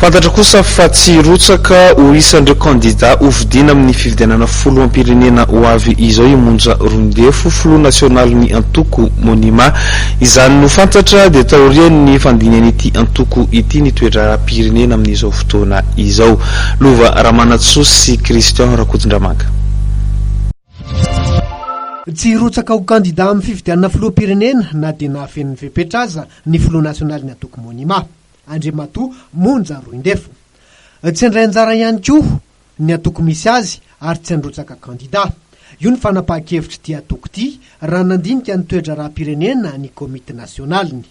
Fantatra kosa fa tsy hirotsaka ho isan'ireo kandida hofidiana amin'ny fifidianana filoham-pirenena ho avy izao i Monja Roindefo, filoha nasionalin'ny antoko Monima. Izany no fantatra dia taorian'ny fandinihan'ity antoko ity ny toe-draharaham-pirenena amin'izao fotoana izao. Lova Ramanantsoa sy Christian Rakotondramanga. Tsy hirotsaka ho kandida amin'ny fifidianana filoham-pirenena na dia nahafeno ny fepetra aza ny filoha nasionalin'ny antoko Monima, Andriamatoa Monja Roindefo. Tsy handray anjara ihany koa ny antoko misy azy ary tsy handrotsaka kandida. Io ny fanapahan-kevitr'ity antoko ity raha nandinika ny toe-draharaham-pirenena ny komity nasionaliny.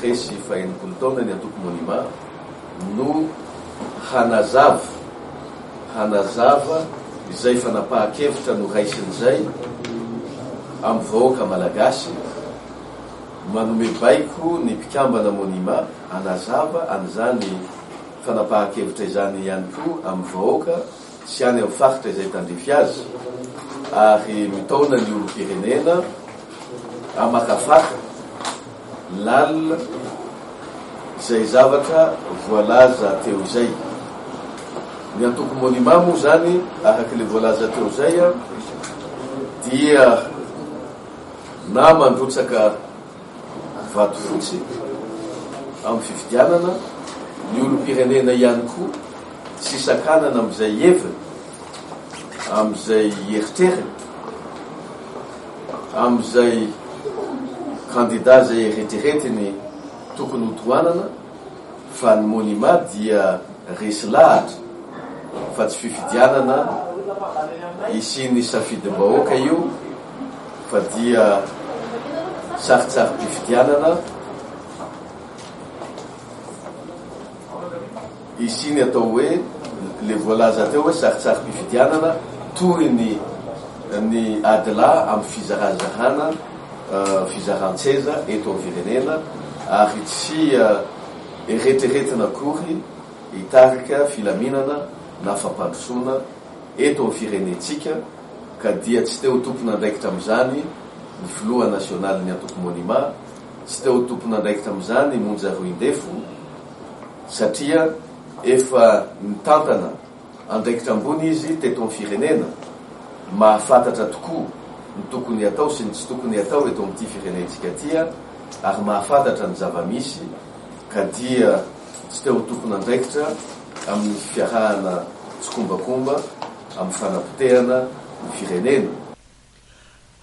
Resy faha-enimpolo taona ny antoko Monima no hanazava hanazava izay fanapahan-kevitra noraisiny izay amin'ny vahoaka malagasy, manome baiko ny mpikambana Monima hanazava an'izany fanapahan-kevitra izany ihany koa amin'ny vahoaka sy any amin'ny faritra izay tandrify azy ary mitaona ny olom-pirenena hamakafaka lalina izay zavatra voalaza teo izay. Ny antoko Monima moa izany araka ilay voalaza teo izay dia na mandrotsaka vato fotsy amin'ny fifidianana, ny olom-pirenena ihany koa tsy sakanana amin'izay heviny, amin'izay eritreriny, amin'izay kandida izay eritreretiny tokony ho tohanana fa ny Monima dia resy lahatra fa tsy fifidianana hisian'ny safidim-bahoaka io fa dia saritsarim-pifidianana hisian'ny atao hoe le voalaza teo hoe saritsarim-pifidianana toy ny ny adilahy amin'ny fizarazarana fizaran-tseza eto amin'ny firenena ary tsy eretreretina akory hitarika filaminana na fampandrosoana eto amin'ny firenentsika ka dia tsy te ho tompon'andraikitra amin'izany ny filoha nasionalin'ny antoko Monima, tsy te ho tompon'andraikitra amin'izany i Monja Roindefo satria efa nitantana andraikitra ambony izy teto amin'ny firenena, mahafantatra tokoa ny tokony hatao sy ny tsy tokony hatao eto amin'ity firenentsika ity ary mahafantatra ny zava-misy ka dia tsy te ho tompon'andraikitra amin'ny fiarahana tsikombakomba amin'ny fanapotehana ny firenena.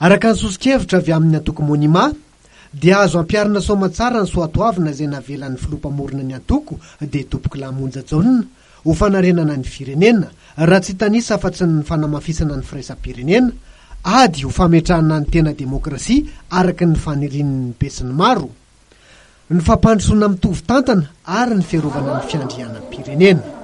Araka ny soso-kevitra avy amin'ny antoko Monima, dia azo ampiharina soamantsara ny soatoavina izay navelan'ny filoha mpamorona ny antoko dia Tompokolahy Monja Jaona ho fanarenana ny firenena, raha tsy hitanisa afa-tsy ny fanamafisana ny firaisam-pirenena, ady ho fametrahana ny tena demokrasia araka ny fanirian'ny besinimaro, ny fampandrosoana mitovy tantana ary ny fiarovana ny fiandrianam-pirenena.